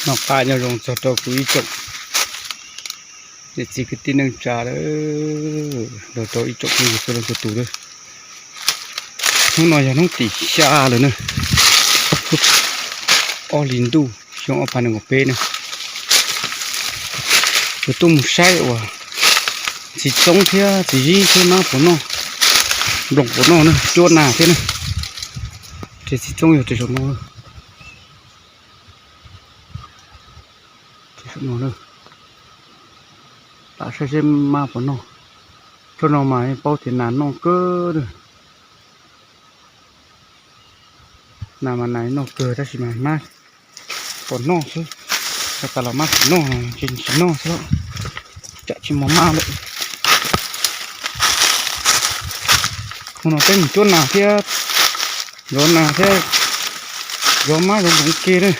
Noj qab nyob zoo txog rau kuv ib tsoom niam txiv kwv tij neej tsa lawm, nrog rau ib tsoom phooj ywg txhua leej txhua tus lawm. Hnub no yog hnub tim xya lawm na, ob hlis ntuj xyoo ob phav nees nkaum peb na. Kuv tuaj mus saib uas txiv txoob thiab txiv zib thiab mab puas noj, nploos puas noj na, cuab nas thiab na. Ces txiv txoob yog rau saum no, saum no, lam saib seb mab puas noj. Tsob no mas paub tias nas noj kawg. Nas mas nas noj kawg tab sis mas mab puas noj xwb. Has tas los mab tsis noj, tsis noj xwb, tsam tsis mos mab lawm. Hnub no peb mus cuab nas thiab, zov nas thiab, zov mab zov nploos ke na.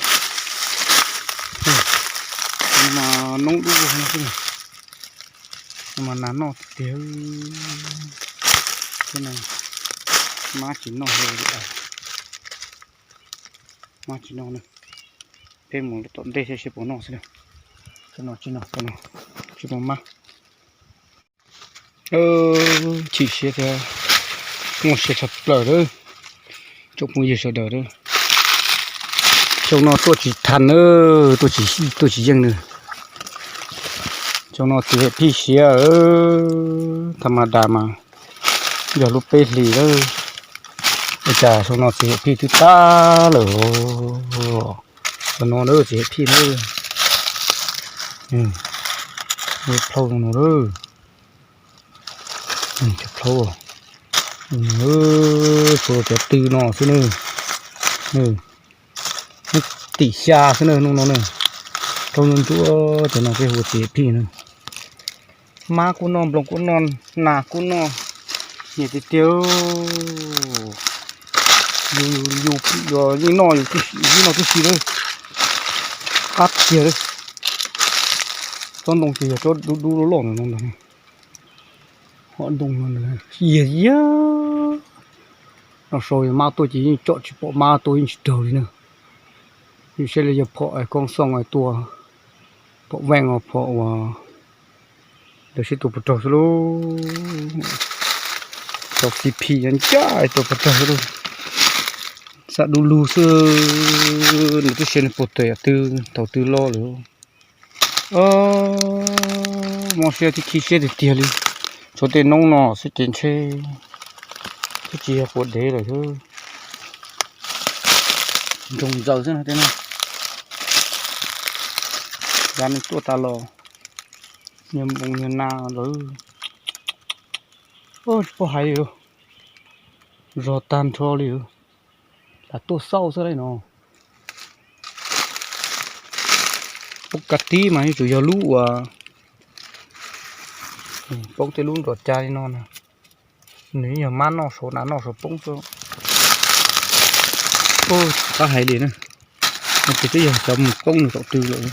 Mas noob dub no xwb, mas nas noj tiag tiag. Thiab no mab tsis noj li, mab tsis noj na. Peb mus tom ntej thiab seb puas noj xwb na. Tsis noj, tsis noj, tsis noj mab. Chim siab thiab muaj siab tshaj plaws lawm, tsoom phooj ywg sawv daws. Xyoo no tuaj tsis thaj na, tuaj tsis yeej na. Xyoo no txiv hem phij siav, thaj ma das mas yog lub peb hlis lawm, ua cas xyoo no txiv hem phij twb tag lawm. Cov no na txiv hem phij na, plhaub zoo no, cov plhaub, tshuav cov tw no xwb na. Hnub tim xya xwb na, hnub no na, plhaub ntsuab ntsuab cov no peb hu ua txiv hem phij na. Mab kuj noj, nploos kuj noj, nas kuj noj, nyiam tiag tiag. Yus, yus, yus yeej noj, yus yeej noj tib si lawm, qab tiag lawm. Tsob ntoo ces yog tsob dub dub loj loj ntawm no ntag. Hom ntoo no yag yag. Noj sau yog mab tuaj ces yeej tsom tsis pom mab tuaj yeej tsis raug li na. Yus saib li yog phom koob xooj tua, phom veej os, phom uas lawv sib tua puas raug xwb lauj. Tau C P ncaj tua puas raug xwb lauj. Xam dub lug xwb, nws twb siab nws puag ta yam twg thaum twg loj lawm. Mob siab thiab khib siab tiag tiag li. Tshuav tej noob no xwb ces ntshe twb tsis yog quav dev lawm xwb. Nroog ntxaws xwb no tej no. Yav nws tuaj tas los, niag npoo niag nas lawm. Tsis paub hais li, zog tag nrho li. Lam tuaj xauj xwb li no. Poob ka tib mas yuav tsum yog lub uas poob tej lub nrov cas li no na. Nws yog mab noj saum nas noj saum poob xwb. Tsis qab hais li na. No ces twb yog cov mus poob nws saum tw lawm.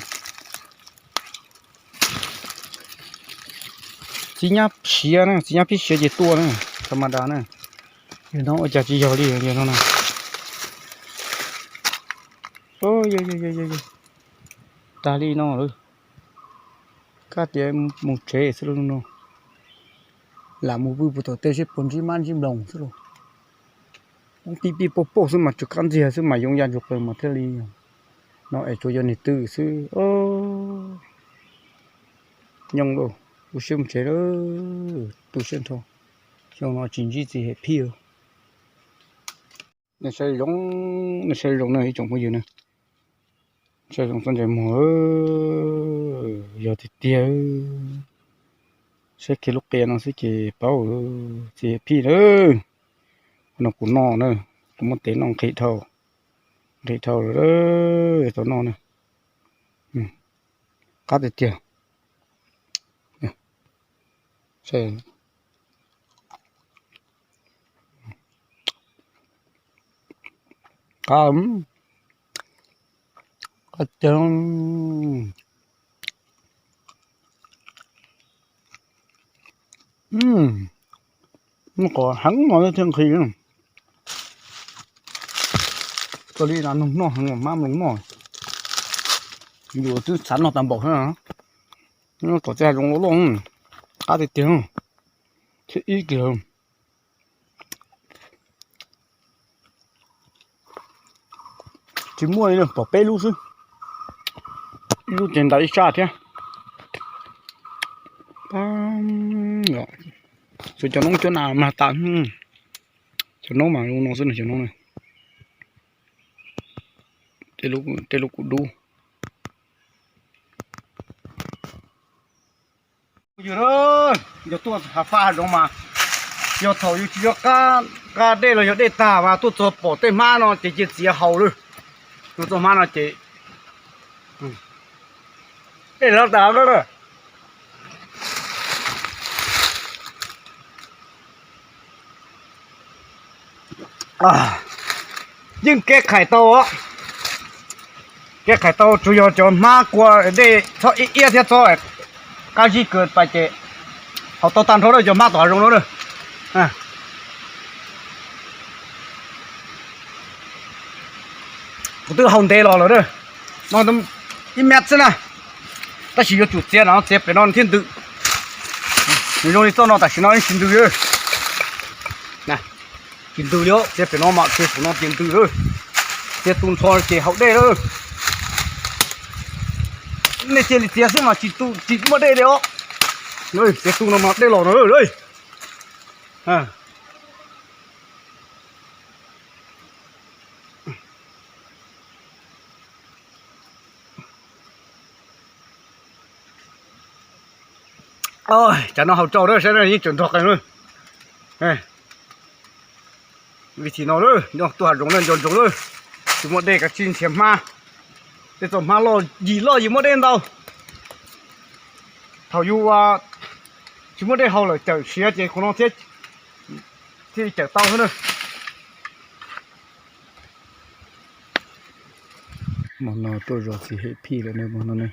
Txiv nyab siav na, txiv nyab phij siav ces tuaj na, tha ma das na. Yog no ua cas tsis yog li yog no na. Tag li no lawm. Kab tias mus tsev xwb lauj no. Lam mus pw puag tom tej seb puas ntsib mab ntsib nploos xwb lauj. Pib pib pauj pauj xwb mas tsuas kab ntxiag xwb mas yoov ya ntsuag qees mas thiaj li no es tsuas yog niag twg xwb. Nyooj lauj, tu siab mus tsev lawm, tu siab nrho. Xyoo no tsis ntsib txiv hem phij. Nej saib zoo, nej saib zoo na ib tsoom phooj ywg na. Saib zoo txoj ntsais muag, yog tiag tiag. Saib kiag lub qia no xwb ces paub txiv hem phij na. No kuv noj na, kuv muab tev noj nqhis dhau, nqhis dhau lawm tau noj na. Qab tiag tiag. Qab, qab tiag. Muaj qos heev no thiaj nqhis. Koj li no noog noj heev mas mab mloog noj. Yus twb xav noj tag npaum thiab. Tom txij hav zoov loj loj, qab tiag tiag, thiab ib kiag. Tsis muaj li, pom peb lub xwb, ib lub ces ntawm ib sab thiab. Xyov cov noob cov nas mag tas, cov noob mas zoo no xwb no, cov noob na. Tej lub kuj dub. Yog tuaj hav faj hav zoov mas yog thaum yus tsis nco qab dej los yog dej tag mas tuaj txog pom tej hmab no ces cia txiav haus lawm. Tuaj txog hmab no ces dej lawv tas lawm. Yeej kev qhais tau, kev qhais tau tsuas yog cov hmab kua dej txhob iab iab thiab txhob qab zib kawg pais ces haus tau tag nrho lawm cov hmab tom hav zoov no na. Kuv twb haus ntev los lawm, no ib mev xwb na, tab sis yuav tsum txiav no, txiav pem no thiaj ntws. Nws zoo li txoj no tam sim no tsis ntws li. Tsis ntws li, txiav pem no mas txiav saum no ces ntws lawm. Txiav tu nrho ces haus dej lawm. Nej cia li txiav xwb mas tsis tu tsis muaj dej li os. Txiav tu no mas dej los no. Tsam no haus tsau lawm saib yeej tseem nrog qees lawm. Vim thaum no lawm nyob tuaj hav zoov na nco ntsoov lawm, tsis muaj dej kav tsij nrhiav hmab. Tej txoj hmab loj yim loj yim muaj dej ntau. Thaum yus tsis muaj dej haus lawm cawm siav ces qhov no thiaj li cawm tau xwb na. Hmo no tuaj zov txiv hem phij lawm na hmo no ne.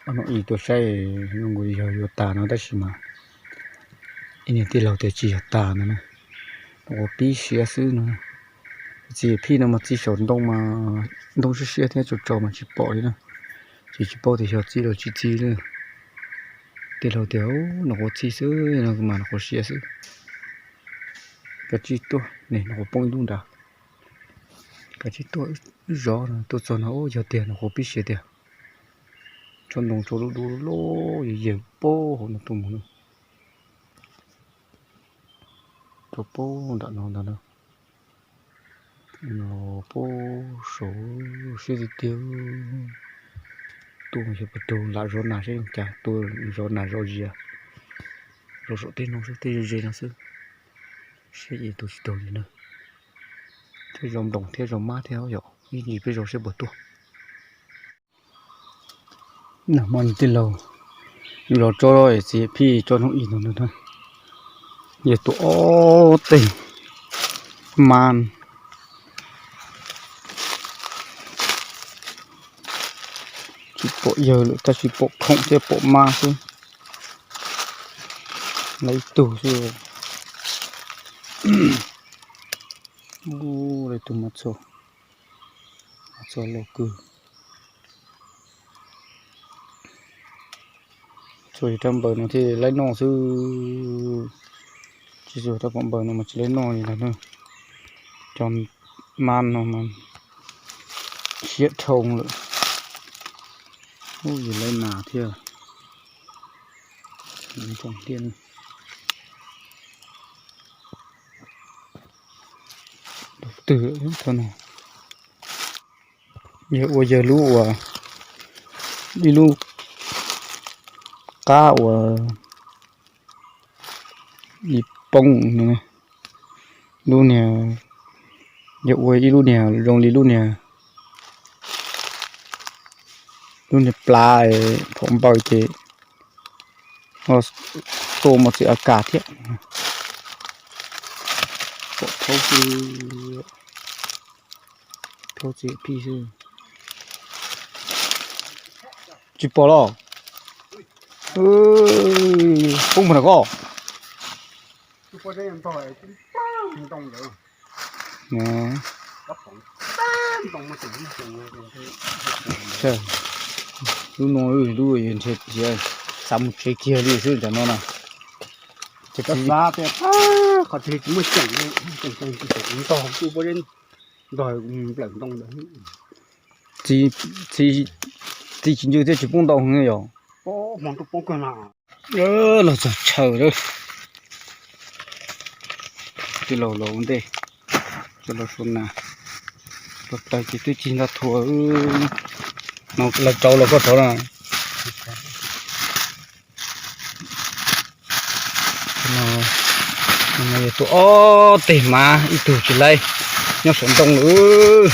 Ob hnub ib tuaj saib zoo nkaus yog yuav tas no tab sis mas ib niag tij laug tias tsis yog tas no na, nws ua pib siav xwb no. Txiv hem phij no mas txi saum ntoo mas ntoo siab siab thiab tsaus tsaus mas tsis pom li na. Ces tsis paub tias yog txi los tsis txi li. Tij laug tias nws ua txi xwb no mas nws ua siav xwb. Kav tsij tuaj ne, nws ua poob ib lub nrad. Kav tsij tuaj zov no, tuaj txog no yog tiag nws ua pib siav tiag. Tsob ntoo tsob lub dub lub yawg yawg poob hauv no tuaj mus na. Rau poob nram no ntag na. No poob saud siab tiag tiag. Tuaj xyov puas raug lam zov nas seb cas, tuaj zov nas zov zias, zov saum tej no xwb, tej ze ze no xwb. Siab ces tua tsis raug li na. Thiab zov nploos thiab zov mab thiab yom, ib ntsis peb zov seb puas tuaj. Nag hmo tij laug zov tsob txiv hem phij tsob hnub ib no na, yawg tua ob teg mab. Tsis pom yawg lawm tab sis pom khoom thiab pom mab xwb. Lawv ib tug xwb. Lawv ib tug mab txho, mab txho loj kawg. Txhua yog rab npaws no thiaj laib noj xwb. Tsis txhua rab pom npaws no mas tsis laib noj li ntag na. Cov mab no mas siab dhau lawm. Ub, yog laib nas thiab. Ntsoog tiag. Twg thov no. Yawg ua yawg lub uas ib lub qab uas li poob no, lub niag, yawg ua ib lub niag zoo li lub niag, lub niag plav phom npaws ces tua mos txwv a kas thiab. Pom thaub xwb, thaub txiv phij xwb. Tsis pom los? Poob puag nram koj. Lub no lub ntshe xav mus tsev kiag li xwb cov no na. Ces xav tias qhov twg tsis muaj ceem li, ceem ceem tsis ceem ntog kuj puab ntog nplawm ntoo ntawd. Txiv tsis ncw thiab tsis poob ntau heev yom. Los txog chaw lawm. Tij laug los ua ntej, tij laug Suav Nas los tawg ces twb cig nta thua. No lawv rauv los koj rauv na. Yog tua ob teg mas ib tug tsis laib, nyob saum ntoo lawm.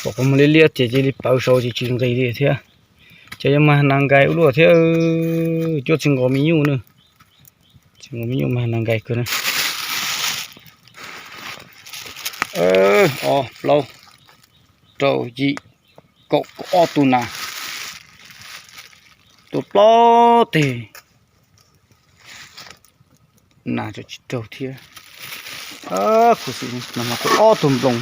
Pom qhov muag liab liab ces cia li pawv saud ces tsis nqis li thiab. Ces yog mas nas nkais ua luaj thiab, cuab txij nkaus me nyuj na. Txij nkaus me nyuj mas nas nkais kawg na. Ob plaub rau yim kaum kaum ob tug nas, tua plaub teg. Nas tsis raug thiab. Khuv xim no mas tua ob tug nploos,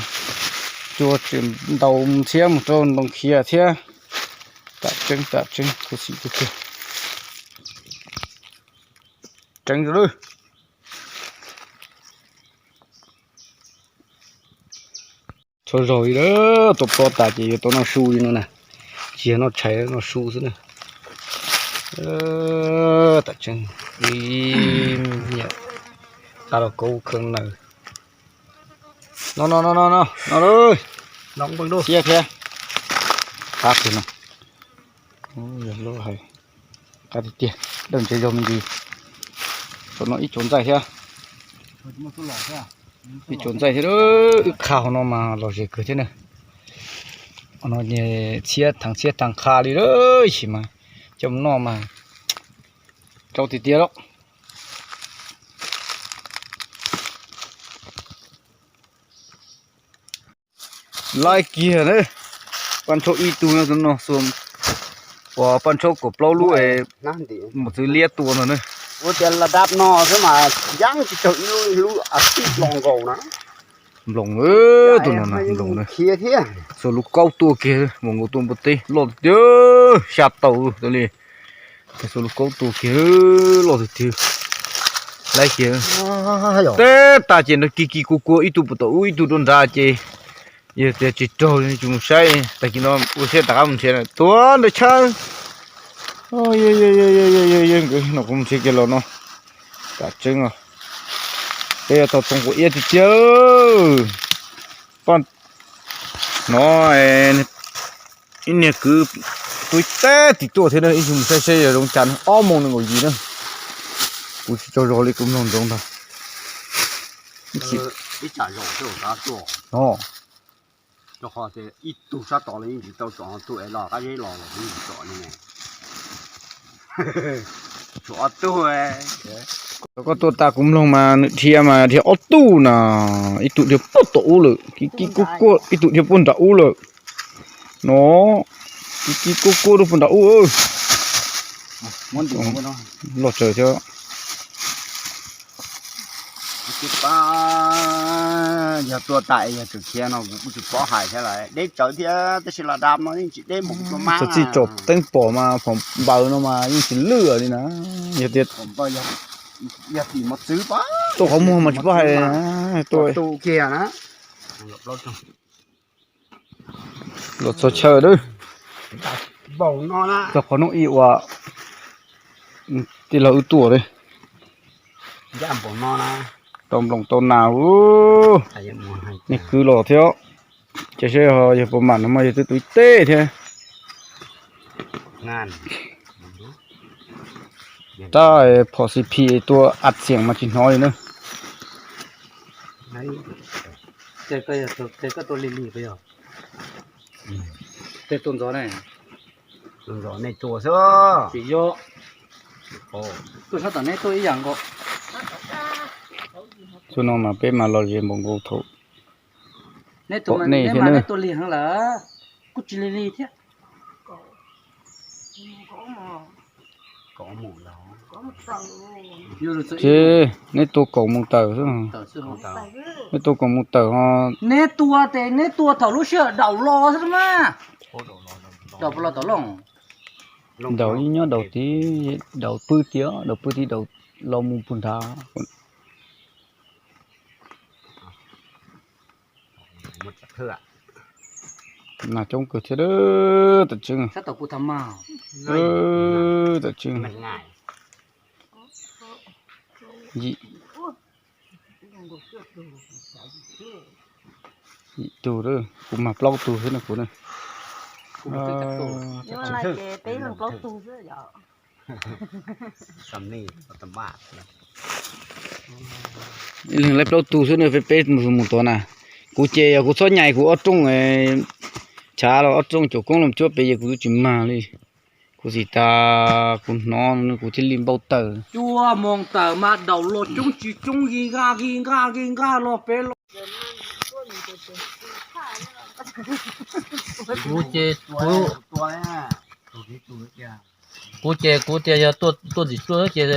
cua tseem ntaus ntxhiab mus rau ntoo khiav thiab. Tam tseeb tam tseeb khuv xim tiag tiag. Tseeb lawm. Txhua zaug li lawm, tua plob tas ces yuav tau noj su li no na. Tsis yog noj tshais, noj su xwb na. Tam tseeb, ib niam qab los kaub kheej naws. No no no no no no, siab thiab. Qab tiag no. Yog lub hais, qab tiag tiag, dawb ntse zog me ntsis. Saum no ib tsuas ntxaij thiab. Ib tsuas ntxaij thiab, wb qha hauv no mas lom zem kawg thiab na. No txhiab thav txhiab thav qha li lawm, tab sis mas coj mus noj mas rau tiag tiag lauj. Laib kiag na, paj ntshaub ib tug no, uas paj ntshaub kaum plaub lub es mus txwv liab tua no na. Ua tias la dab no xwb mas yeej tsis raug ib lub, ib lub a tib lo nkaus na. Nploos, tus no na nploos na. Xuas lub kaub tua kiag, nploos nkaus tua npua teb loj tiag tiag, xya tau tau li. Xuas lub kaub tua kiag, loj tiag tiag. Laib kiag. Teb tas ces nrog kis kis kua kua, ib tug puag tom ub ib tug rau nrad ces yog tias tsis raug tsis mus saib, tag kis no ua siab rov qab mus nrhiav tuav ntawm tshawb. Nkawd no kuv mus nrhiav kiag los no, tam tseeb os. Peb yuav tau txoov quav iab tiag tiag. Poj no ib niag kwv tub teb tim tuaj thiab na, ib ntsis mus saib seb yog zoo cas, ob moos nees nkaum yim na. Kuv tsis tsaug zog li, kuv mloog ntsoov ntag. Ib tug sab tod los yeej tsis tau tsom, tus es los qab zeb los los yeej tsis tsom li. Tshuav ob tug. Koj tua tas kuv mloog mas nws dhia mas dhia ob tug na, ib tug dhia puag tom ub lawm, kib kib kuj kuaj, ib tug dhia puag nram ub lawm. No, kib kib kuj kuaj rau puag nram ub. Loj tsawv thiab. Yog tua tas yog tseem khiav no kuv kuj tsis paub hais thiab lawm, deb tsawv thiab tab sis los dab no yeej tsis deb npaum kuv tua mas. Txawm txij tsom teeb pom mas phom npaws no mas yeej tsis lwj li na. Yog tias tuaj qhov muag mas tsis paub hais, tuaj kiag na. Los txog chaw lawm. Txog qhov no ib uas tij laug wb tuaj li. Tau nploos tau nas, niag kwv los thiab. Ces saib yog puas mam no mas yog twb tus ib teg thiab. Tab phom C P tua a txiam mas tsis hnov li na. Tej tua li li puas yog? Tej tua ntxov ne? Tua ntxov nej tua xwb. Tsis yog. Tuaj sab tom neb tuaj ib yam nkaus. Xyoo no mas peb mas lom zem npaum nkaus thaum neb tua mas neb mas neb tua lig heev lawm, kuj tsis lig lig thiab. Ces neb tua kaum moos tawm xwb. Neb tua kaum moos tawm ho. Neb tua ces neb tua thaum lub sij hawm daum los xwb mas. Daum los tom looj. Daus ib nyob daus tid, daus pw tiag, daus pw tid daus los mus puag nrad. Nas coob kawg thiab tam tseeb. Tam tseeb. Yim tug, kuv mag plaub tug xwb no kuv na. Ib leeg laib plaub tug xwb no peb mus tod na. Kuv ces yog kuv txhob nyais kuv ob rooj, chav los ob rooj caum koob los cuab pem ces kuv twb tsis mag li. Kuv xav tas kuv hnov kuv thiaj li npau taws. Cuaj moos tawm mas daus los coob tsis coob, gi nqaj gi nqaj gi nqaj los pem los. Kuv ces kuv, kuv ces kuv tias yog tuaj ntxim tuaj ces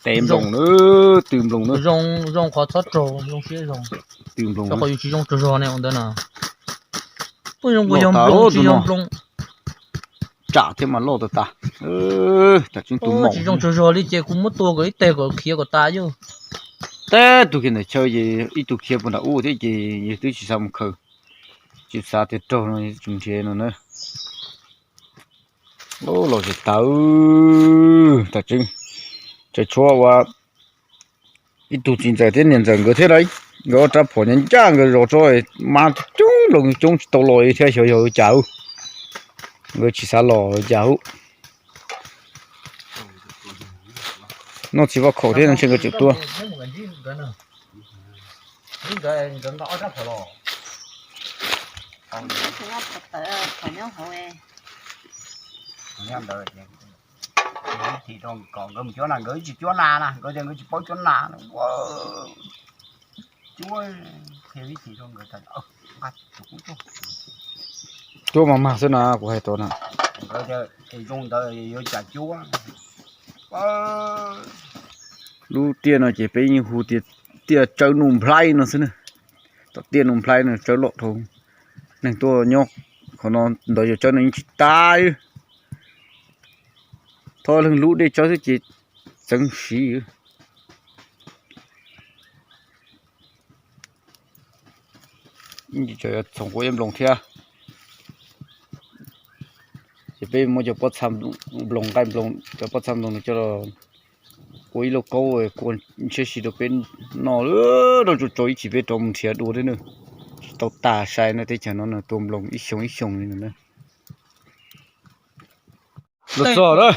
tes nploos, tw nploos, zoo, zoo qhov txhob raug, zoo siab zoo. Tw nploos, qhov yus tsis zoo tsaug zog ne ua ntawd no. Puab zoo kuj yog nploos tsis yog nploos. Tsam thiab mas loj tas tas. Tsis zoo tsaug zog li ces kuv muab tua kom ib teg kom khiav kom tas yog. Teb tug kiag ntawm chaw ces ib tug khiav puag nram ub thiab ces yus twb tsis xav mus khaws, tsis xav tias raug no tsis nrhiav no na. Los zem tas, tam tseeb. Tseem tshuav ua ib tug txiv ntxawm thiab niam ntxawm nkawd thiab lauj, nkawd ob rab phom ncaj ncaj nkawd zov tso, mas coob nploos coob tsis tau los thiab xyov yog cas, nkawd tsis xav los cas. Noj txiv vaj khaum thiab ntshe nkawd tseem tuaj. Nkawd mus cuab nas, nkawd tsis cuab nas na, nkawd tias nkawd tsis paub cuab nas. Cuab mas mag xwb na kuv hais tau na. Lub tiaj no ces peb yeej hu tias tiaj tsawb Nuj Nplhaib no xwb na. Tom tiaj Nuj Nplhaib no tsawb loj dhau. Neeg tuaj nyob qhov no ntawd yog tsawb no yeej tsis tas. Thov leej lub dej tsawb xwb ces txeev siv. Txhoov quav iab nploos thiab. Ces peb muab cov pob txha nploos, nqaij nploos, cov pob txha nploos no coj los ua ib lauj kaub, kua ntshiab si rau peb noj, rau tsuag tsuag ib chim peb rov mus nrhiav dua thiab na. Tsis tau tas sai no, teb chaws no tua nploos ib xyoos ib xyoos li no na. Los txog lawm,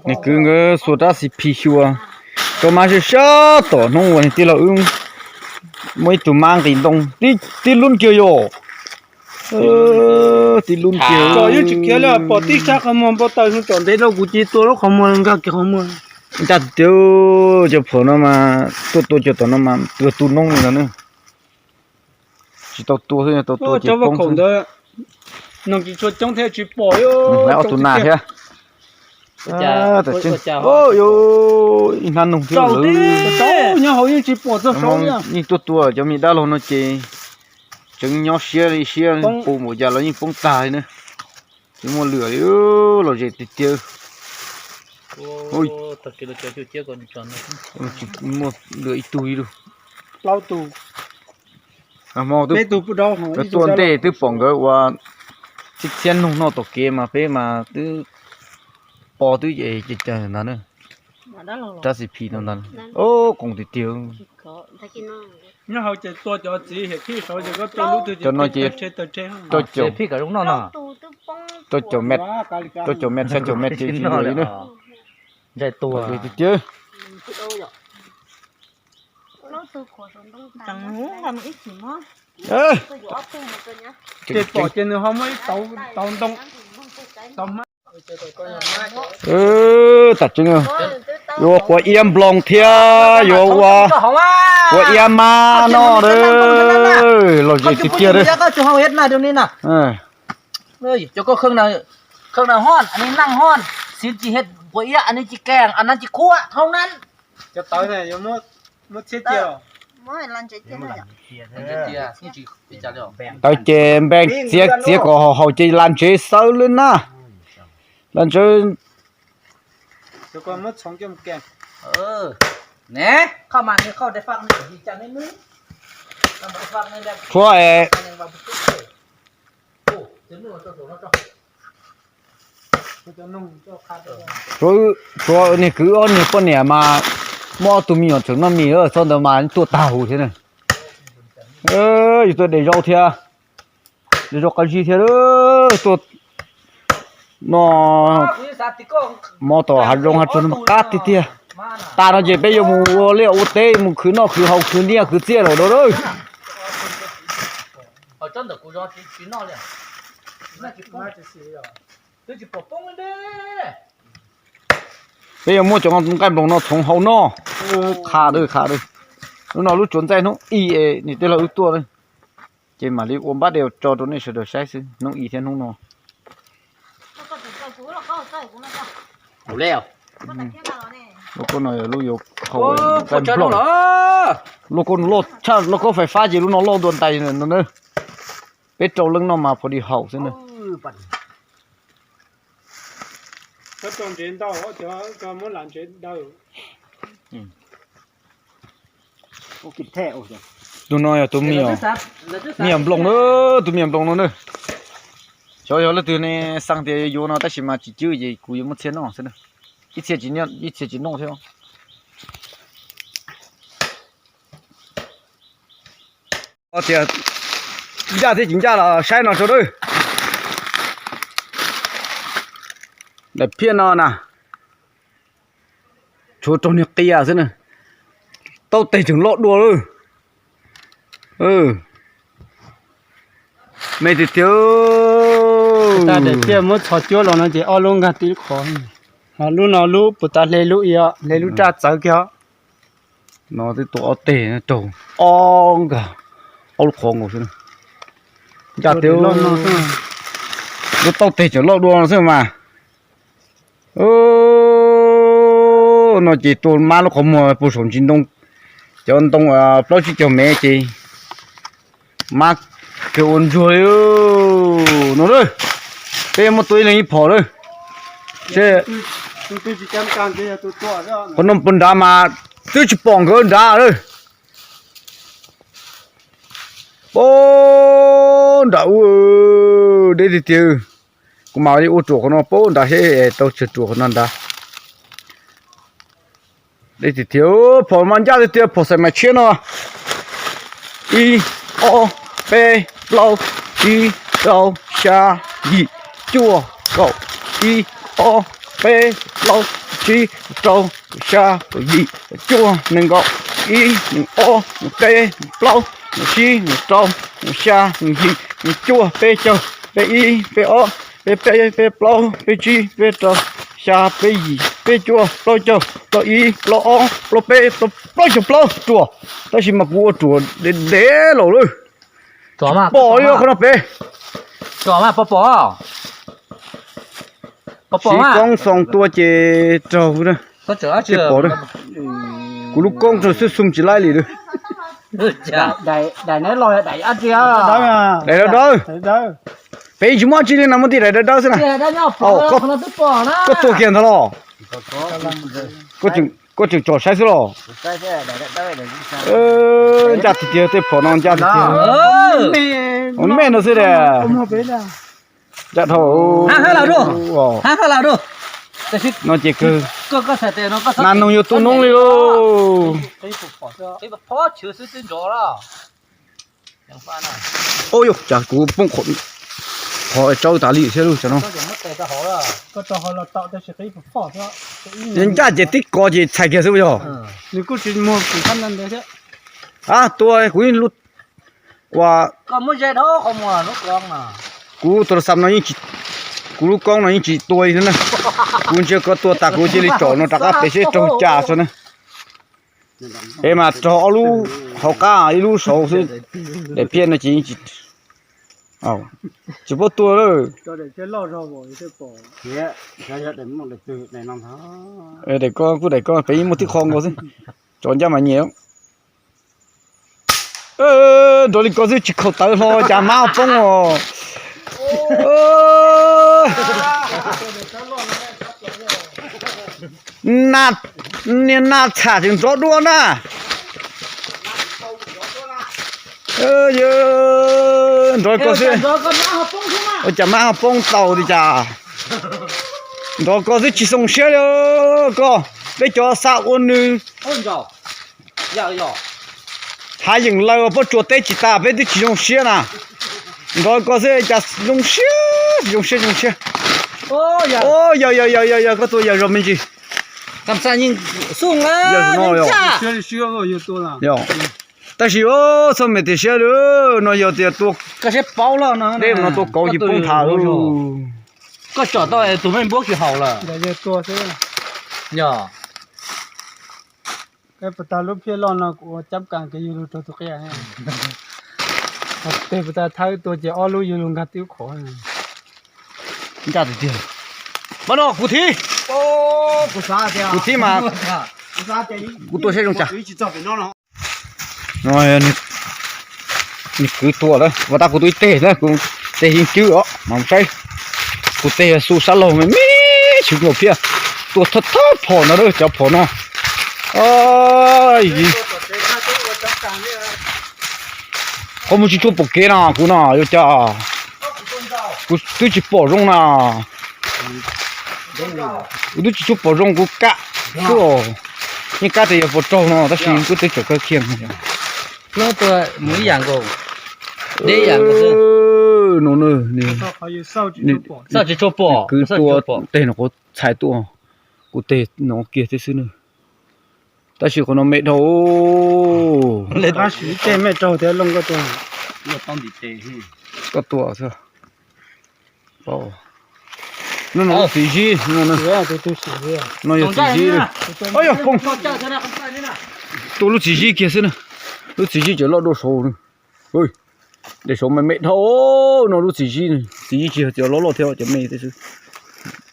nws kwv nkawd xuas rab xis phis xyuas rau mab sab sab tom hnub uas nws tij laug wb muaj ib tug mab nqis ntoo tib lub kiag yom. Tib lub kiag. Yeej tsis khiav li, pom tib sab qhov muag npau taws tsom ntev rau kuv ces tua lub qhov muag nkag kiag qhov muag. Ncaj tiag, cov phuam no mas tuaj tua cov tom no mas tua tu noob li no na. Tsis tau tua xwb, tau tua ces poob xwb. Noog tsis tshua coob thiab tsis pom. Lawv ob tug nas thiab. Ib hnab noog thiab lawm. Nyob hauv yeej tsis pom txog saud, yeej tuaj tua cov me dab laug no ces tseem nyob siab li siab, pus npaum cas los yeej poob tag li na. Tsis muaj lwam li, los zem tiag tiag. Tsis muaj lwam ib tug li lawm. Hmo twb tua ntej twb pom nkawd ua txhiab txhiab noog noj tom kev mas peb mas twb pom twb ces cas ntag na. Rab xis phis no ntag, o, qoos tiag tiag. Nyob hauv ces tua cov txiv hiam khib saud ces koj tua lub twg ces tawg rhe tawg rhe. Rau caum, rau caum met, rau caum met, xya caum met ces tsis lwam li na. Ntsais tua tiag tiag. Ces pom ces nws ho muaj ib tauv ntoo tau hmab. Tam tseeb, yuav ua quav iab nploos thiab yuav ua quav iab mab noj, los zem tiag tiag. Cov koj khee na, hoj, ani naj hoj, xiv tsis hiaj quav iab, ani tsis keeg, ani tsis khuam thoob nab. Tawv ces npeeg txiav, txiav kom haum ces la ntsev xawb lawm na. Las ntsawv. Tshuav, tshuav niag kwv ob niag poj niam mas muaj ob tug me nyuam tseem noj mis, txog ntawd mas tuaj tag huv thiab na. Yus tuaj de zaub thiab, de zaub qab zib thiab, tuaj no. Mob tom hav zoov hav tsuag no mas qab tiag tiag. Tas no ces peb yuav mus ua liaj ua teb, mus khwv noj khwv haus khwv nyiaj khwv txiaj lawm dua lawm. Peb yuav muab cov nqaij nploos no txhoov hau noj. Qha dawb qha dawb. Hnub no lub tsuas ntxaij hnub ib es niam tij laug wb tuaj na, ces mam li ua npab dej tso rau nej sawv daws saib xwb hnub ib thiab hnub no. Lub koj no yog lub yuav qhau nqaij nploos. Lub koj no loj tshaj lub koj fais fab ces lub no loj dua ntais no na. Peb rau leej noj mas pha di haum xwb na. Tus no yog tus me nyuam nploos na, tus me nyuam nploos no na. Xyov yog leej twg ne xaa tias yuav no tab sis mas tsis cwb ces kuv yuav muab txhiaj noj xwb na. Ib txhia tsis noj thiab. Tias ncaj thiab tsis ncaj los saib no tso dawb. Daim phiaj no na, tshuav rau niag qia xwb na, tau tes tseem loj dua lawm. Me tiag tiag. Daim phiaj muab txhos cuab los no ces ob lub nkag tib lub qhov, ho lub no lub puas tas hle lub i, hle lub raj txawv kiag. No twb tuaj ob teg raug ob nkag, ob lub qhov nkaus xwb. Ncaj tiag, lub tau tes tseem loj dua no xwb mas. No ces tua mab lub qhov muag puag saum ntsis ntoo, cov ntoo plaub tsib caug mev ces mab kawg ua ntsuag li. No, peb yuav muab tua ib leeg ib phom lawm. Qhov no puag nrad mas twb tsis pom nkawd nrad lawm. Pab nram ub, deb tiag tiag. Kuv mam li ua ruam qhov no pab nrad seb tau tsawg ruam qhov no nrad. Deb tiag tiag, phom mas ncaj tiag tiag, phom xaim mas tshiab no. Ib, ob, peb, plaub, tsib, rau, xya, yim, cuaj, kaum. Ib, ob, peb, plaub, tsib, rau, xya, yim, cuaj, nees nkaum. Ib, nees ob, nees peb, nees plaub, nees tsib, nees rau, nees xya, nees yim, nees cuaj, peb caug, peb ib, peb ob, peb peb, peb plaub, peb tsib, peb rau, xya, peb yim, peb cuaj, plaub caug, plaub ib, plaub ob, plaub peb, plaub caug plaub ruam. Tab sis mas kuv ua ruam dev dev los lawm. Pom li qhov no pem. Siv koob xoo tua ces raug, pom. Kuv lub koob rau xwb xum tsis laib li. Daim dawb dawb. Pem tsis muaj tsi li no, muaj tib daim dawb dawb xwb na. Koj tua kiag ntag los? Koj tseem tsom saib xwb los? Ncaj tiag tiag, tej phom no ncaj tiag tiag. Ua me no xwb de. Ncaj dhau. No ces kawg, nas noog yuav tu noob li lauj. Ub, cas kuv poob qhov tsawb tas li thiab lub tsam no. Ncaj ces tib kov ces txhais kiag xwb yog. A, tua kuv ua, kuv tus tus xas no, kuv lub koob no yeej tsis tua li na. Kuv ntsia koj tua tas kuv cia li tsom no rov qab pem seb raug cas tso na. Es mas raug ob lub hauv qab ib lub saud xwb. Daim phiaj no ces yeej tsis, tsis paub tua lawm. Daim koj kuj daim koj pem yeej muaj tib qho nkaus xwb. Tsom ncaj mas nyiam. Nrov li ko xwb tsis khaus tawv hlo cas mab poob os. Niag nas txham tseem nrov dua na. Nrov ko xwb, ua cas mab ho poob tau li cas? Nrov ko xwb tsis xoo siab li koj. Peb cov xav ua nws hav yeem laws pob tsuas teb tsis tas peb twb tsis zoo siab na. Nrov ko xwb cas zoo siab zoo siab zoo siab. Yog yog yog yog yog koj tua yog zog me ntsis. Tab sis txhob me tias siab li no yog tias tua deb no tua kauv tsis poob tham. Koj tsom tau tus me npuab tsis haum lawm. Yog puas tag lub phiaj loj no kuv ua cab kas kev yug lug rau tus qia. Teg puas tag thawb tua ces ob lub yug lug nkag twb qhov. Ncaj tiag tiag. Mas no kuv thib, kuv thib mas kuv tua saib zoo cas. Nws kwv tua lawm, vas tas kuv tua ib teg na, kuv tes yeej cwb os mas saib. Kuv tes yog xu sab laug me me xwb, kuv phiaj tua thawj thawj phom no, cov phom no. Qhov muag tsis tshua pom kev no kuv no yuav cas, kuv twb tsis pom zoo na. Kuv twb tsis tshua pom zoo kuv kam xwb. Yeej kab tias yog puas raug no tab sis kuv twb tseem kawg kiag. Mus ib yam nkaus, deb ib yam nkaus xwb. No, xauj tsis tshua pom, kwv tua teg no kuv txhais tuaj, kuv teg no kiag thiab xwb na. Tab sis qhov no me dhau. Tab sis tej me raug thiab looj koj tua. Koj tua xwb. No no lub txiv zib, no yog txiv zib. Yog poob. Tua lub txiv zib kiag xwb na. Lub txiv zib tseem loj dua saud. Dej saud me me dhau. No lub txiv zib, txiv zib tsis yog cov loj loj thiab, cov me thiab xwb.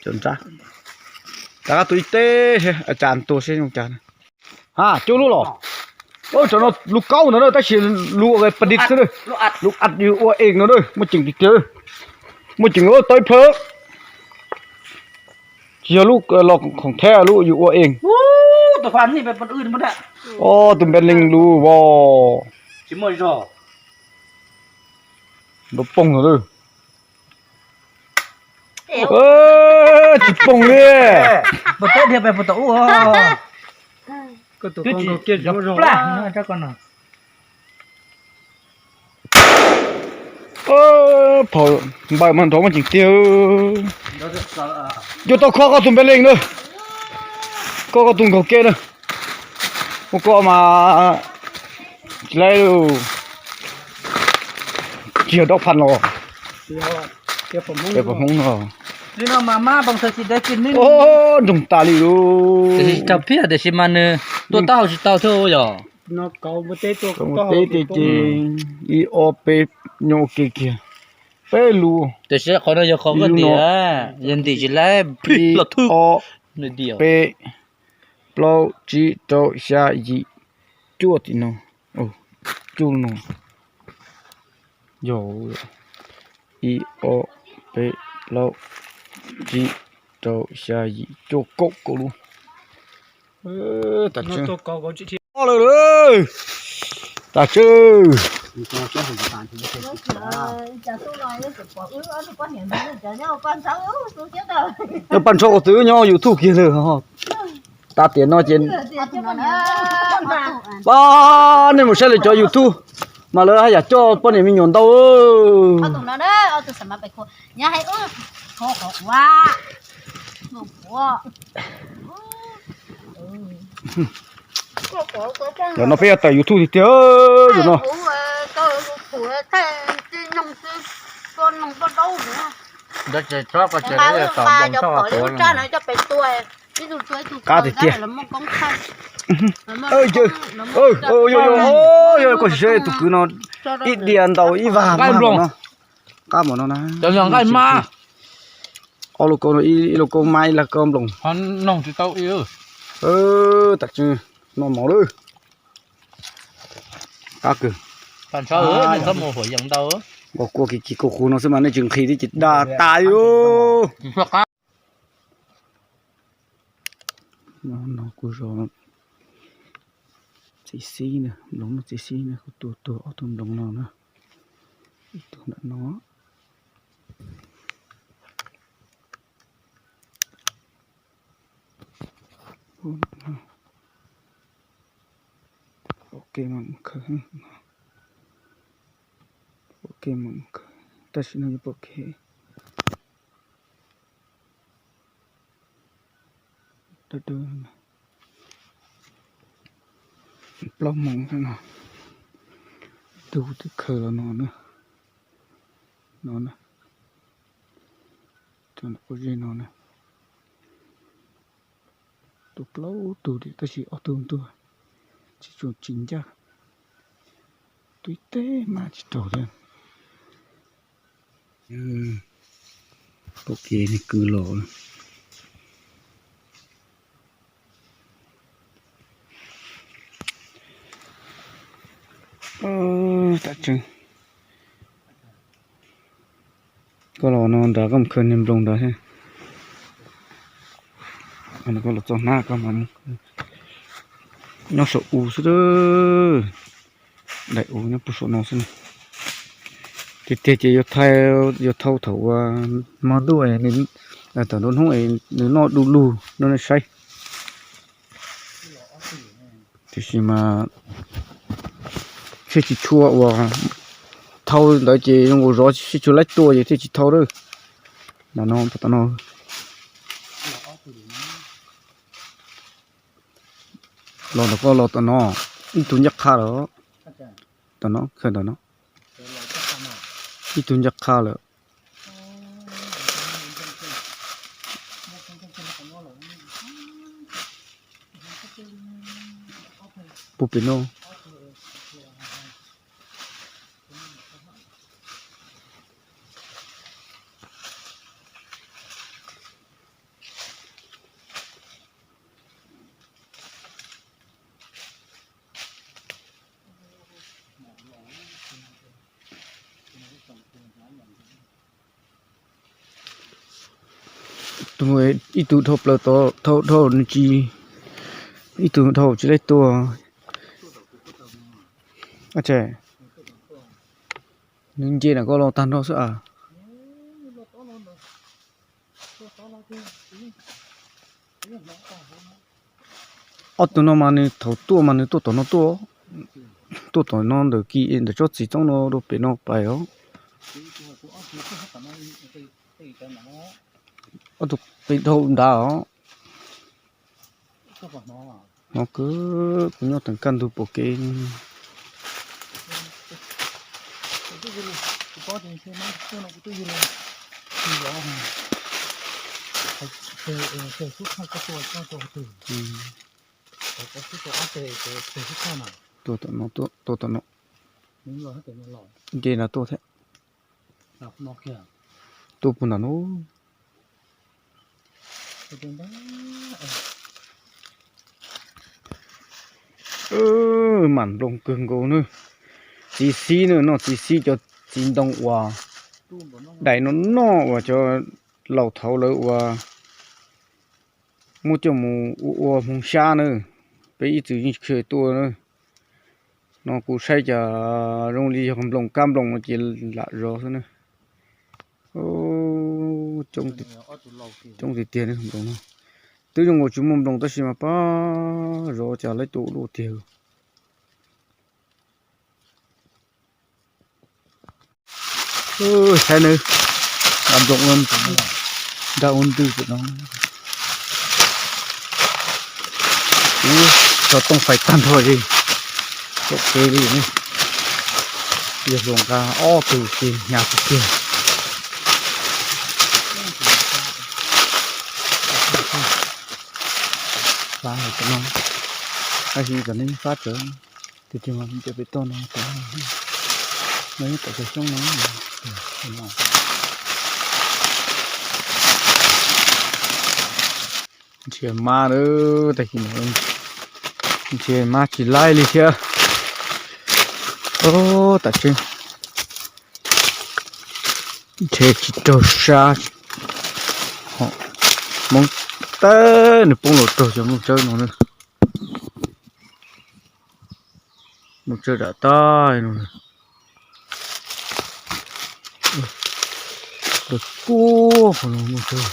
Cov nrab. Rov qab tua ib teg seb, cas tua seb zoo cas. Ha, cuaj lub los. Cov no lub kaub ntawd na, tab sis lub pas dis xwb na. Lub as yus ua ees no na, muaj ceem tiag tiag. Muaj ceem tau ib plhaw. Tsis yog lub los khoom theb, lub yus ua ees. Ob tug npe leej lub as. Nrov poob no. Tsis poob li. Phom npaws mas nrov muaj ceem tiag. Yuav tau kho koj tus npe leej na. Kho koj tus nkaug ke na. Ua koj mas tsis laib, tsis yog dab pha los. Peb pom Hmoob no. Nroog tas li lub. Tiam sis mas nws tua taub hau tsis tau thiab yog. Teb tiag ces ib ob peb nyob ua ke kiag. Peb lub. Tiam sis qhov no yog qhov koj ntim, yog ntim tsis laib, ib ob peb plaub tsib rau xya yim cuaj tim no. Cuaj no. Yog ib ob peb plaub tsib rau xya yim cuaj kaum kaum lub. Tas tsw. Tas tsw. Paj ntsho kuv twb nyob YouTube kiag lawm. Tas tiam no ces, pab nej mus saib lawv cov YouTube mas lawv haj yam coj poj niam me nyuam ntau. Zaum no peb yuav tawm YouTube tiag tiag. Zaum no qab tiag tiag. Koj sim saib tus kwv no, ib diav ntaus ib vag nqaij nploos no. Qab npaum no na. Ob lub kaub, ib lub kaub mab ib lub kaub nploos. Noog tsis tau ib. Tas tsw, noj mov lawm. Qab kawg. Nqos kua kiv kiv kuj qus no xwb mas nej tsis nqhis twb ces dag tas li. No, no kuv zov txiv xib na, nploos muaj txiv xib na, kuv tua tuag ob tug nploos no na. Ib tug nram no, pom kev mas mus khaws, pom kev mas mus khaws, tam sim no yuav pom kev. Plaub moos no, tus twb khaws los no na, no na, cov ntawm pob zeb no na. Tua plaub tug li tab sis ob tug tuag tsis tshua tsis ncaj, twb teb mas tsis raug thiab. Pom kev kwv los. Tam tseeb, koj los no nrad koj mus khaws niag nploos nrad thiab. Koj los txog hnab koj mas nyob saum u xwb. Daim u nyob puag saum no xwb na. Tiag tiag ces yuav thau thaum uas hmo ntuj, thaum nruab hnub es nws noj du lug no nej saib. Tiam sis mas thiaj tsis tshua uas thau ntawd ces zoo nkaus zov thiaj tsis laib tua ces thiaj tsis thau lawm. Ntawm no, tom no. Los ntawm koj los tom no, ib tug ncaj qha lawm. Tom no, khaws ntawm no. Ib tug ncaj qha lawm. Puag pem no. Ib tug dhau plaws tod, dhau dhau nws tsis, ib tug dhau tsis laib tua. Nws nce ntawm koj los tag nrho xwb as. Ob tug no mas nws thaum tuaj mas nws tuaj tom no tuaj, tuaj tom no ntawm kis ntawm tsob txiv txoob no rau pem no pais os. Ob tug qi dhau nrad os. Hnov kawg, kuv nyob teem kaj ntug pom kev. Tua tom no, tua tom no. Nce nrad tuaj thiab. Tuaj puag nram no. Mam nploos kawg nkaus na. Txiv xib na, noj txiv xib cov txiv ntoo uas daim no noj uas cov laus thaud lawv uas muab coj mus ua ua hmoov xyab na. Peb ib txwm yeej tsis kheev tua na. No kuv saib cas zoo li yog nploos kab nploos no ces lam zov xwb na. Coob tiag tiag nploos no. Twb zoo nkaus tsis muaj nploos tab sis mas pab zov cas laib tua ua luaj tiag. Saib nawb, nploos no nrag ua ntwg pem no. Ub, tso tooj fais tag nrho li, txom kev li. Yog hluas nqa ob tug ces hnyav tiag tiag. Fab hais tam no, tab sis tam no fab tsawv, tus twg mas nce pem toj no, no ib tom cov xyoob no. Nrhiav mab lawm, tam sim no nrhiav mab tsis laib li thiab. Tam tseeb, nrhiav tsis raug sab. Hmoob teb nws poob los raug cov nplooj tsawb no na. Nplooj tsawb dam tag no. Lawv puag qhov no nplooj tsawb,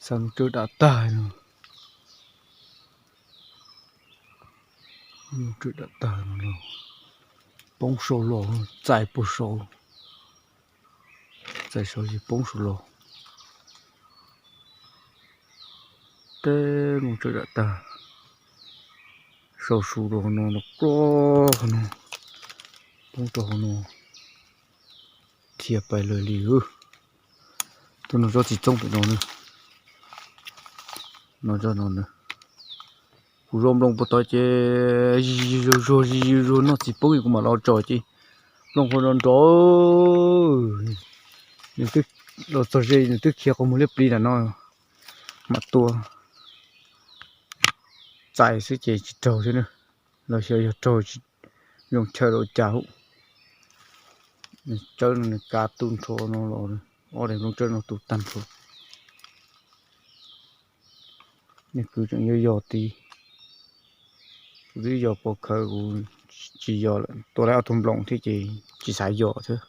xa nplooj tsawb dam tag no. Nplooj tsawb dam tag no, poob saud los, txais puag saud, txais saud ces poob saud los. Teb nplooj tsawb dam tag, sau su rau hauv no, no, qhov no, poob rau hauv no, khiav pais lawg li. Tus no tsob txiv txoob pem no na, no tsob no na. Kuv zov nplooj puag tod ces zuag zuag zuag noj txiv poob kuv mam los tso ces nplooj qhuav nrov nrov. Nws twb los txog ze nws twb khiav qhov muag liab plis nram no mam tua. Txais xwb ces tsis raug xwb na, los xyov yog raug tsis zoo chaw rau cas hub. Nws tsawb no nws kav tu nrho no los, ob daim nplooj tsawb no tu tag nrho. Nws kwv tseem yuav yog tid. Kuv twb yog pov khawv kuv tsis yog lawm, tua tau ob tug nploos thiab ces tsis xav yog thiab.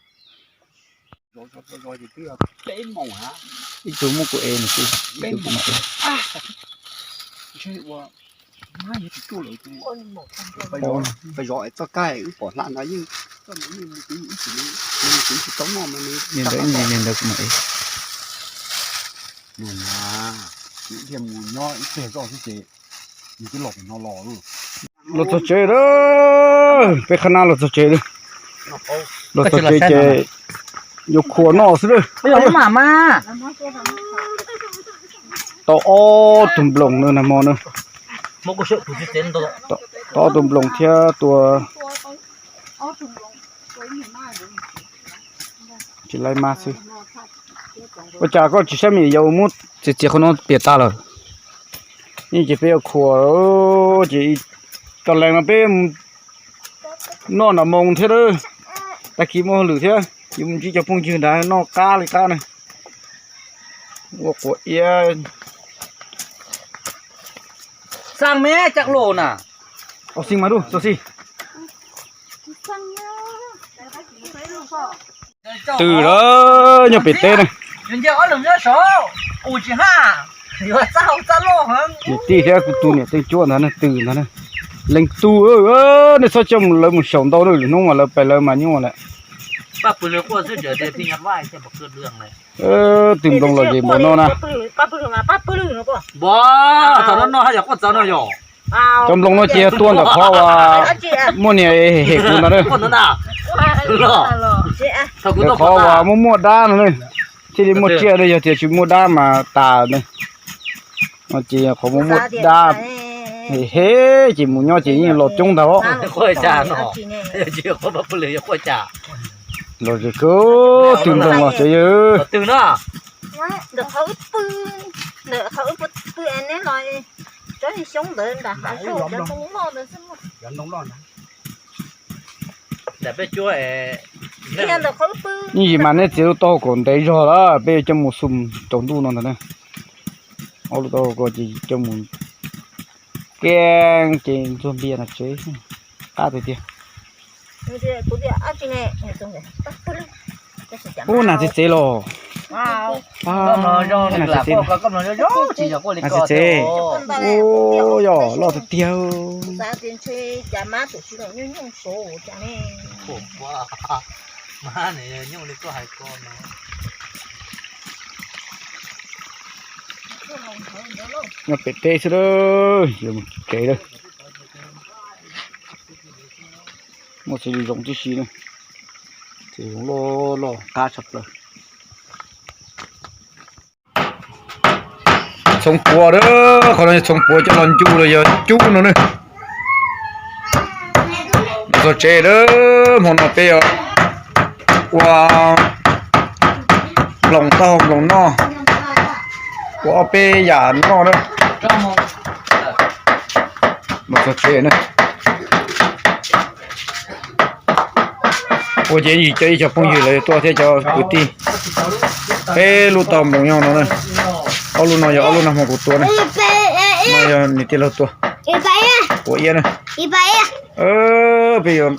Ib tug muab kuv ev nws xwb, ib tug kuv mam ev. Peb zov txoj kab wb pom hla no yeej, yeej mus kwv tsis tau noj mas nws. Niag ntawd, niag ntawd kuv mam ev. Mus na, ib pliag mus nyob ib pliag zoj xwb ces nws twb los pem no los. Los txog tsev lawm, peb qhab nab los txog tsev lawm. Los txog tsev ces yuav khuam noj xwb lawm. Tau ob tug nploos na nag hmo na. Tau ob tug nploos thiab tua tsis laib mab xwb. Ua cas koj tsis saib me nyuam yaus muab txiav txiav qhov no piam tas lawm? Yeej ces peb yuav khuam ces tso lees no peb noj nram moos thiab lawm. Tag kis muaj hauj lwm thiab yuav mus ntsib cov phooj ywg nrad noj qab li qab na. Ua quav iab. Xaa me caj los na. Au xi mas lub, txo xi. Twm lawm, nyob pem teb na. Niam tij thiab kuv tus niam tej cuab ntawd na, twm ntawd na. Leej tug, nej txhob coj lawv mus xyaum ntau na, lwm hnub mas lawv pais lawv mas nyuaj lawm. Twm nploos los zem npaum no na. Cov nploos no ces yog tua ntawm qhov uas muaj niam hem kuv ntawd na. Ntawm qhov uas muaj muaj dab no na, thiaj li muaj tsiaj na, yog tias tsis muaj dab mas tas na. No ces qhov muaj muaj dab, hem hem ces mus nyob ces yeej los coob ntag os. Los zem kawg, twm nploos los ces yog. Yeej yim mas neb txiav lub taub hau kom ntev zog lawm, peb yuav coj mus xum tsaus ntuj no ntag na. Ob lub taub hau ko ces coj mus keeb ces ntxuag npias no tsev, qab tiag tiag. Ub, nas txev txev los. Nas txev txev. Nas txev txev. Ub, yog loj tiag tiag. Nyob pem teb xwb lawm, yuav mus tsev lawm. Muaj txiv zoo tib si na, txiv zoo loj loj qab tshaj plaws. Txhoov puav lawm, qhov no txhoov puav coj los ncu los yog cub no na. Txog tsev lawm, hmo no peb yuav ua nploos taub hau nploos noj, ua ob peb yam noj na. Mus txog tsev na. Ua ces yim cov ib cov phooj ywg lawv tuaj thiab cov kwv tij. Peb lub taub hau nploos yog no na. Ob lub no yog ob lub nag hmo kuv tua na. No yog niam tij laug tua. Quav iab na. Peb yuav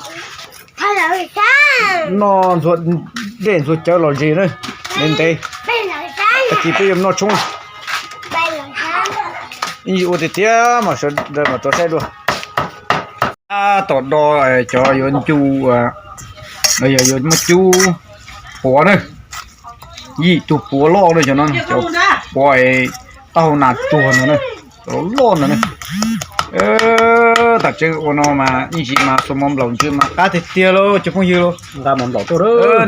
noj ntxuag dej ntxuag cawv los zis na. Ntev ntev. Tag kis peb yuav noj tshoob. Ib ntsis ua tiag tiag mas sawv daws mam rov saib dua. Tab tom do cov yuav ncu, yog yuav muab cub puav na. Yim tug puav loj na, cov no cov puav taub hau nas tuag no na, cov loj no na. Tam tseeb ua no mas ib ntsis mas xuas mov nplaum ntsw mas qab tiag tiag lauj cov phooj ywg lauj.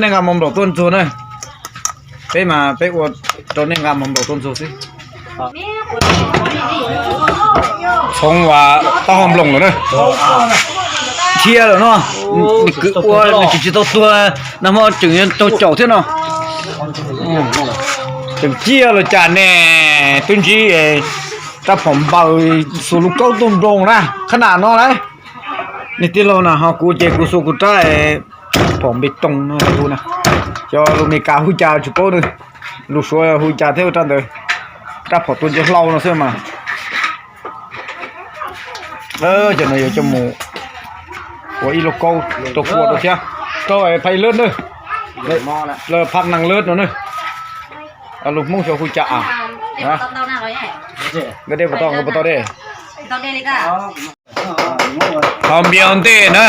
Nej nqa mov nplaum tuaj ntxuag na. Peb mas peb ua rau nej nqa mov nplaum tuaj ntxuag xwb. Txhoov uas taub hau nploos lawm na. Thiab lawm no, nws kwv ua nws tsis tsis tau tuag, nag hmo tseem taug caum thiab no. Tseem ciaj los cas ne, twb ntsib rab phom npaws xuas lub kaub tuaj nploos na, qhab nas no lauj. Niam tij laug na ho kuv ces kuv xuas kuv rab phom npe toos no hu na. Cov lus Meskas hu cas tsis paub nws, lus Suav hu cas thiab rab ntawd. Rab phom tua nce hlau no xwb mas. Cov no yuav coj mus ua ib lauj kaub rau kua rau thiab, rau phaj ib lawb na, lawv phaj nees lawb no na. Lus Hmoob xyov hu cas a. Nkawd dej puas tau, nkawd puas tau dej? Ho npias ua ntej na.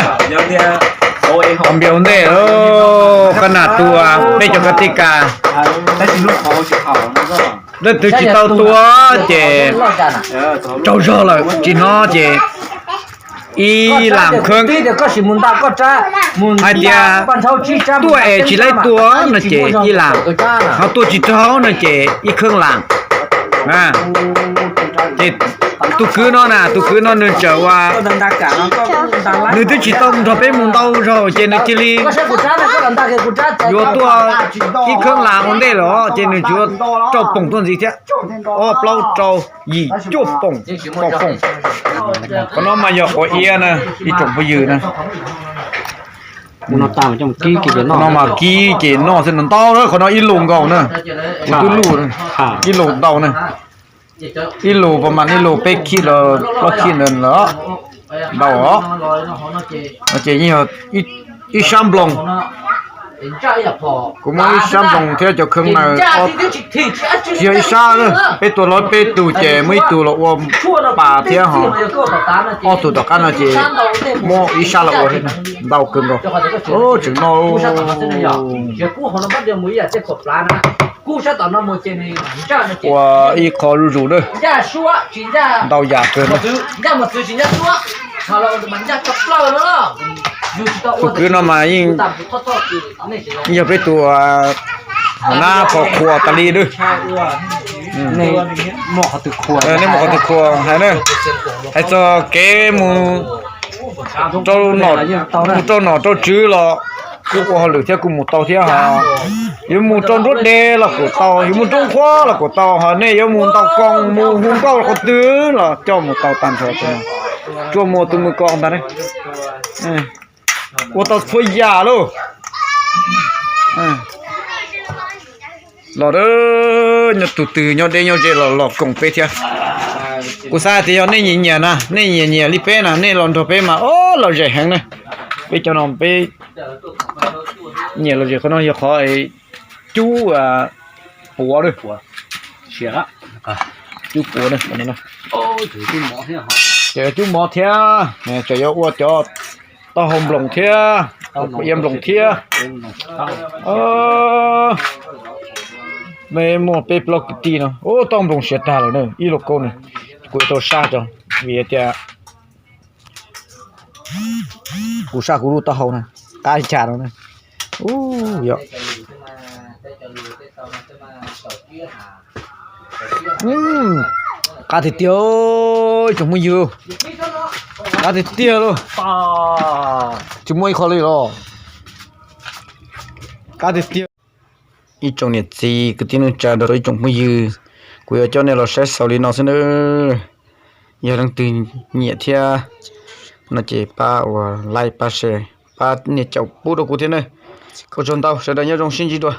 Ho npias ua ntej, qhab nas tua peb cov kab tij kas. Leej twg tsis tau tua ces tsaug zog lawm, tsis hnov ces ib las kheeb. Hais tias tuaj es tsis laib tua no ces ib las, ho tuaj tsis raug no ces ib kheeb las. Ces tus kwv no na, tus kwv no nws tseem ua, nws twb tsis tau nrog peb mus ntau zaug ces nws cia li yuav tuaj ib kheeb las ua ntej lawm ces nws tsuas rau poom tuaj ntxiv thiab. Ob plaub rau yim cuaj poom, kaum poom. Qhov no mas yog quav iab na, ib tsoom phooj ywg na. No mas kib ces noj xwb, ntau ntau, qhov no ib lus nkaus na. Kuv twb luj, ib lus ntau na. Ib lus pas mas ib lus peb khib los plaub khib ntawd lawm, ntau os. Ces yeej yog ib sab nploos. Kuv muab ib sab nploos thiab cov kheeb na, tsis yog ib sab, peb tua los peb tug ces muaj ib tug los ua pas thiab ho ob tug tom qab no ces muab ib sab los ua thiab, ntau kawg nkaus. Tseem noj. Ua ib qho zuj zus na, ntau yam kawg na. Tus kwv no mas yeej yog peb tus hau nab qhov qhua tas li na. Nej muaj qhov twg qhua hais na, hais txog kev mus rau nom rau tswv los kuj ua hauj lwm thiab kuj mus tau thiab ho. Yuav mus rau nruab deg los kuj tau, yuav mus rau nqhuab los kuj tau ho, nej yuav mus ntaus koos mus hu nkauj qhov twg los coj mus tau tag nrho. Tsuas muaj tus mus koos ntag. Ua tau txhua yam lauj. Los nyob tus twg nyob deb nyob ze los los koom peb thiab. Kuv xav tias yog nej nyiam nyiam na, nej nyiam nyiam li peb na, nej los nrog peb mas o lom zem heev na. Peb cov no peb nyiam lom zem. Qhov no yog qhov cub puav, cub puav, cub mov thiab, tseem yuav ua cov taub hau nploos thiab, quav iab nploos thiab. Mej muaj peb plaub kwv tij no, taub hau nploos siav tag lawm na, ib lauj kaub na. Kuv yuav tau saj tso, vim tias kuv saj kuv lub taub hau na, qab li cas no na. Yog qab tiag tiag, tsoom phooj ywg, qab tiag tiag lauj. Tsis muaj ib qho li los, qab tiag tiag. Ib tsoom niam txiv kwv tij neej tsa nrog rau ib tsoom phooj ywg, kuv yuav coj nej los saib xaus li no xwb nawb. Yog leej twg nyiam thiab no ces pab ua like, pab share, pab nias caum pub rau kuv thiab nawb. Ua tsaug ntau, sawv daws nyob zoo, sib ntsib dua.